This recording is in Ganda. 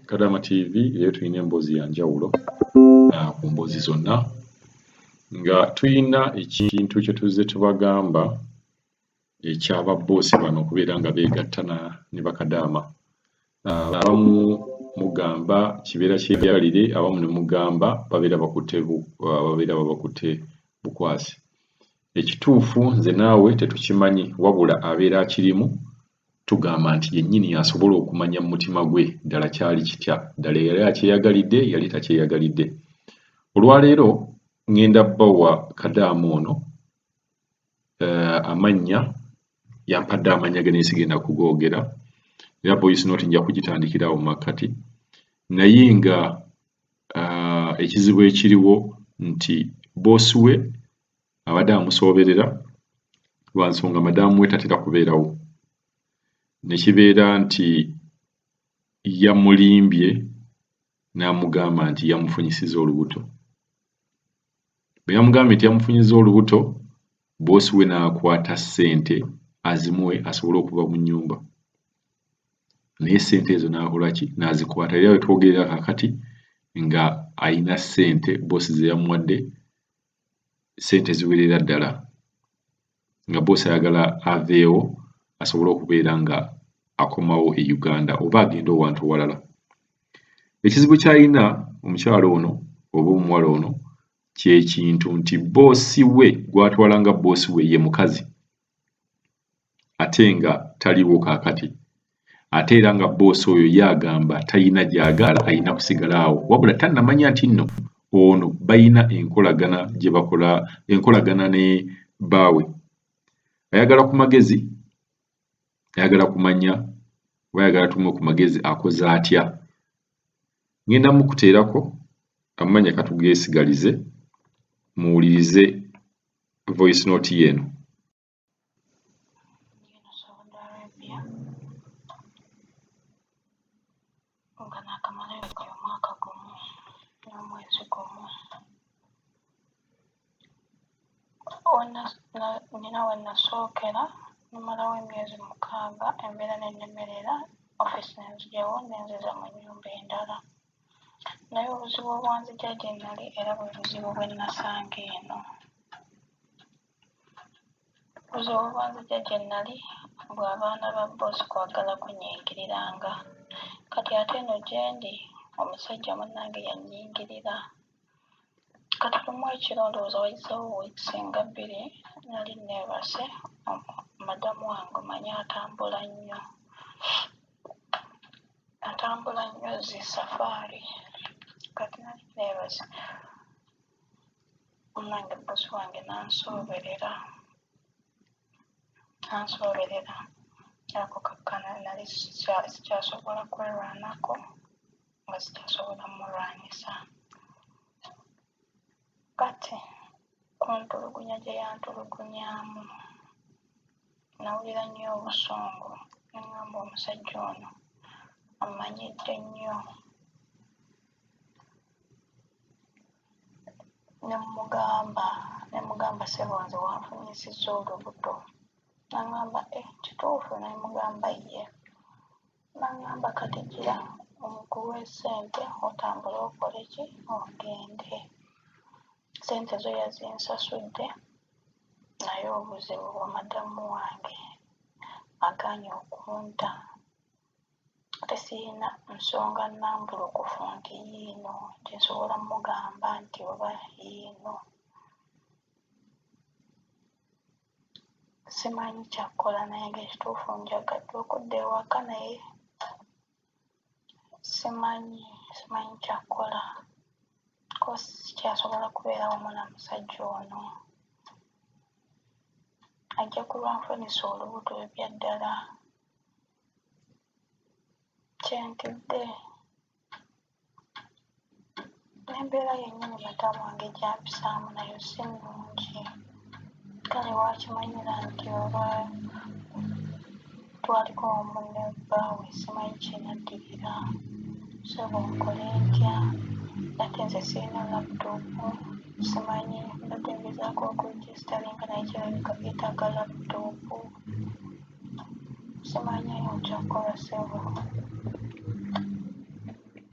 Kadaama TV leero tulina emboozi ya njawulo ku mboozi zonna nga tulina ekintu kye tuzze tubagamba ekya babboosi bano okubeera nga beegatta ne bakadaama. Abamu mugamba kibeera kyeyagalire, abamu ne mugamba babeera bakutte babeera babakutte bukwasi. Ekituufu nze naawe tetukimanyi wabula abeera akirimu tugamba nti yennyini y'asobola okumanya mu mutima gwe ddala kyali kitya, ddala yali akyeyagalidde, yali takyeyagalidde. Olwaleero ŋŋenda bbawa kadaama ono amannya, yampadde amannya ge naye sigenda kugoogera era voice note nja kugitandikira awo mu makkati naye nga ekizibu ekiriwo nti bboosi we abadde amusooberera lwa nsonga madaamu we tatera kubeerawo ne kibeera nti yamulimbye n'amugamba nti yamufunyisizza olubuto. Bwe yamugambye nti yamufunyizza olubuto, bboosi we n'akwata ssente azimuwe asobole okuva mu nnyumba. Naye ssente ezo n'akola ki? N'azikwata era we twogerera kaakati nga alina ssente bboosi ze yamuwadde, ssente ziwerera ddala nga bboosi ayagala aveewo asobole okubeera nga akomawo e Uganda oba agende owantu ewalala. Ekizibu ky'alina omukyala ono oba omuwala ono kye kintu nti bboosi we gw'atwala nga bboosi we ye mukazi ate nga taliiwo kaakati ate era nga bboosi oyo ye agamba talina gy'agala alina kusigala awo wabula tannamanya nti nno ono balina enkolagana gye bakola enkolagana ne bbaawe. Ayagala ku magezi, ayagala kumanya oba ayagala tumuwe ku magezi akoze atya. Ŋŋenda mukuteerako amannya katugeesigalize muwulirize voice note ye eno. Ndi eno Saudi Arabia nga naakamalayo omwaka gumu n'omwezi gumu. Nnina we nasookera ne mmalawo emyezi 6 embeera n'ennemerera ofiisi ne nzigyawo ne nziza mu nnyumba endala. Naye obuzibu obwanzigya gye nnali era bwe buzibu bwe nnasanga eno. Obuzibu obwanzigya gye nnali bw'abaana ba bboosi kwagala kunnyingiriranga. Kati ate eno gye ndi omusajja munnange yannyingirira. Kati lumu ekiro ndowooza wayiseewo wiikisi nga bbiri nali nneebase, madamu wange omanyi atambula nnyo, atambula nnyo zi safaari. Kati nali nneebase munnange bboosi wange n'ansooberera, n'ansooberera akukakkana nali sikyasobola kwerwanako nga sikyasobola mmulwanyisa. Kati kuntulugunya gye yantulugunyaamu nawulira nnyo obusungu ne ŋŋamba omusajja ono ammanyidde nnyo. Ne mmugamba ne mmugamba ssebo nze wanfunyisizza olubuto. N'aŋŋamba eh kituufu? Ne mmugamba ye. N'aŋŋamba kati gira nkuwe ssente otambule okole ki? Ogende. Ssente zo yazinsasudde naye obuzibu bwa madamu wange agaanye okunta. Ate sirina nsonga nnambulukufu nti yiino gye nsobola mmugamba nti oba yiino. Simanyi kya kkola naye ng'ekituufu njagadde okudda ewaka naye simanyi simanyi kya kkola ko sikyasobola kubeera wamu na musajja ono. Ajja kulwa anfunyisa olubuto ebyaddala. Kye ntidde. N'embeera yennyini madamu wange gy'ampisaamu nayo si nnungi. Kale waakimanyira nti oba twaliko wamu ne bbaawe simanyi kinaddirira. Ssebo nkole ntya? Ate nze sirina laputoopu simanyi mbadde ngezaako okuregisitalinga naye kirabika byetaaga laputoopu. Simanyi kya kukola ssebo.